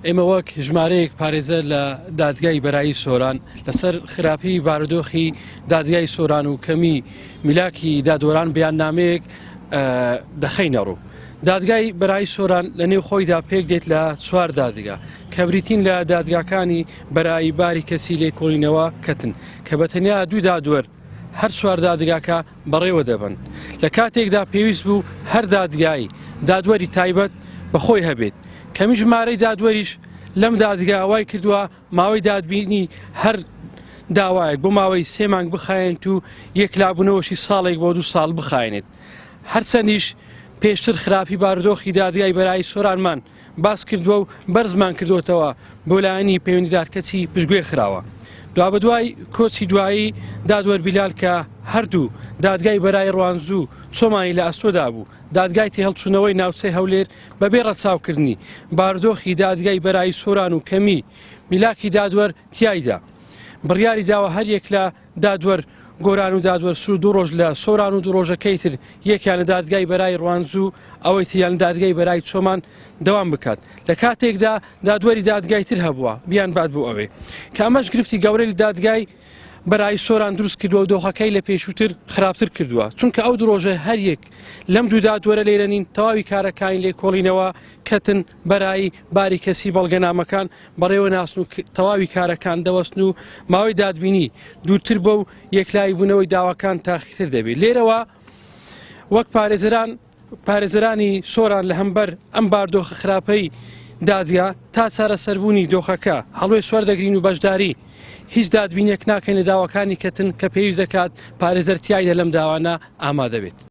ئێمە وەک ژمارەیەک پارێزەر لە دادگای بەرایی سۆران لەسەر خراپی بارودۆخی دادگای سۆران و کەمی میلاکی دادوەران بەیاننامەیەک دەخەینە ڕوو. دادگای بەرایی سۆران لە نێو خۆیدا پێک دێت لە چوار دادگا کە بریتین لە دادگاکانی بەرایی باری کەسی لێکۆڵینەوە کەتن کە بە تەنیا دوو دادوەر هەر چوار دادگاکە بەڕێوە دەبەن لە کاتێکدا پێویست بوو هەر دادگای دادوەری تایبەت بە خۆی هەبێت کەمی ژمارەی دادوەریش لەم دادگا وای کردووە ماوەی دادبینی هەر داوایەک بۆ ماوەی سێ مانگ بخایەنێت و یەکلابوونەوەشی ساڵێک بۆ دوو ساڵ بخایەنێت هەرچەندیش پێشتر خراپی بارودۆخی دادگای بەرایی سۆرانمان باس کردووە و بەرزمان کردووەتەوە بۆ لایەنی پەیوەندیدار کەچی پشتگوێ خراوە. دوابەدوای کۆچی دوایی دادوەر بیلال کە هەردوو دادگای بەرای ڕوانزو چۆمانی لە ئەستۆدا بوو، دادگای تێهەڵچوونەوەی ناوچەی هەولێر بەبێ ڕەچاوکردنی بارودۆخی دادگای بەرایی سۆران و کەمی میلاکی دادوەر تیایدا بڕیاری داوە هەریەک لە دادوەر گۆران و دادوەر سوور دوو ڕۆژ لە سۆران و دوو ڕۆژەکەی تر یەکیان لە دادگای بەرای ڕوانزوو ئەوەی تریان لە دادگای بەرای چۆمان دەوام بکات لە کاتێکدا دادوەری دادگای تر هەبووە بیان بات بۆ ئەوێ کە ئەمەش گرفتی گەورەی لە دادگای بەرای سۆران دروست کردووە و دۆخەکەی لە پێشووتر خراپتر کردووە چونکە ئەو دوو ڕۆژە هەر یەک لەم دوو دادوەرە لێرە نین تەواوی کارەکانی لێکۆڵینەوە کەتن بەرایی باری کەسی بەڵگەنامەکان بەڕێوە ناسن و تەواوی کارەکان دەوەستن و ماوەی دادبینی دوورتر بۆ و یەکلایی بوونەوەی داواکان تاخیرتر دەبێت لێرەوە وەک پارێزەران پارێزەرانی سۆران لە هەمبەر ئەم باردۆخە خراپەی دادگا تا چارەسەربوونی دۆخەکە هەڵوێست وەردەگرین و بەشداری هیچ دادبینێک ناکەین لە داواکانی کەتن کە پێویست دەکات پارێزەر تیایدا لەم داوانە ئامادە بێت.